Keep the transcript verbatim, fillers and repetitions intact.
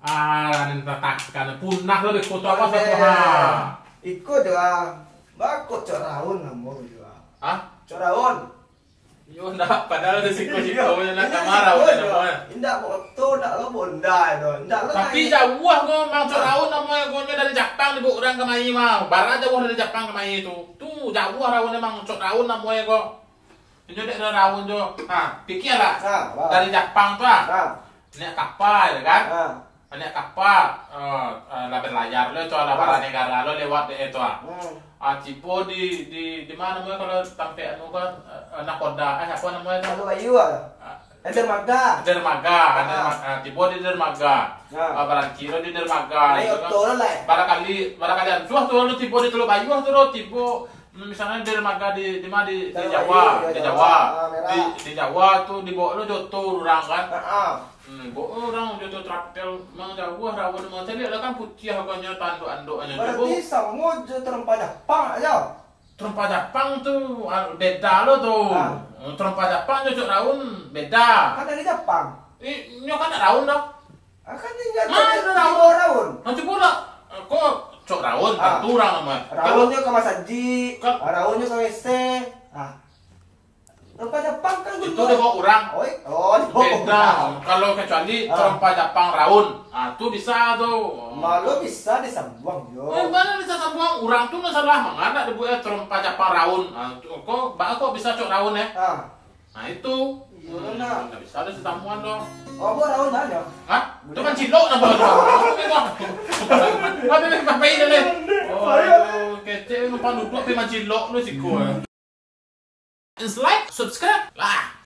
Ah, nan tatakan punah lo di kota apa satu ha. Iko jo ah. Bako Cok Raun namo jo ah. Hah? Cok Raun. Yo ndak, padahal di siko-siko punya nak kamar awak namo. Indak moto, ndak lo bonda tu. Indak lo. Tapi jauah ko Mang Cok Raun namo ko dari Japang dibawa urang kamari mah. Bara jauah dari Japang kamari tu. Tu jauah Raun emang Cok Raun namo ko. Inyo dek Raun jo. Ha, pikialah. Ha, wah. Dari Japang tu ah. Ha. Naiak kapa, ya kan? Ha. Naiak kapa, eh, eh, lah berlayar lo tu, lah bara negara lo lewat dek tu ah. Hmm. Ah, tibo di, di, di ma namo kalau tampek anu kan, eh, nakoda, eh, apa namo tu? Teluk Bayuah. Ah. Eh, dermaga. Dermaga, ah, derma-, ah, tibo di dermaga. Ah. Ah, baranti lo di dermaga. Naiak oto lo lah. Barakali, barakali ancuah tu lo tibo di Teluk Bayuah tu lo tibo. Misalnyo dermaga di, di ma, di, di Jawa, di Jawa. Ah, merah. Di, di Jawa tu dibawa lo jo oto urang kan. Heeh. Hmm, bawa urang jo oto travel, mang jauah Raun, mang caliak lah kan putiah agonyo tanduk-anduknyo. Berarti samo jo terompa Japang aja. Terompa Japang tu, ah, beda lo tu. Ah. Hmm, terompa Japang jo Cok Raun beda. Kan dari Japang. Eh, nyo kan nak Raun doh. Ah, kan tinggal Raun. Raun. Nah, cubo lah. Ko Cok Raun, ah, tantu urang namo. Raun nyo ka masajik, ah, Raun nyo ka W C. Ah. Terompa Japang kan itu dibawa urang. Oi, oh, dibawa urang. Beda. Kalau kecuali terompa Japang Raun, ah, tu bisa tu. Malah bisa disambuang jo. Eh, mana bisa sambuang? Urang tu masalah manganak dibuat terompa Japang Raun. Ah, tu, ko, ba, ko bisa Cok Raun eh? Ah. Nah, itu. Iyo, nah. Ndak bisa ado satamuan doh. Oh, buat Raun banyak. Hah? Itu mancilok namo tu. Habis, habis, habis, habis. Oh, kecek numpang duduk tapi mancilok lu siko. Like, subscribe lah.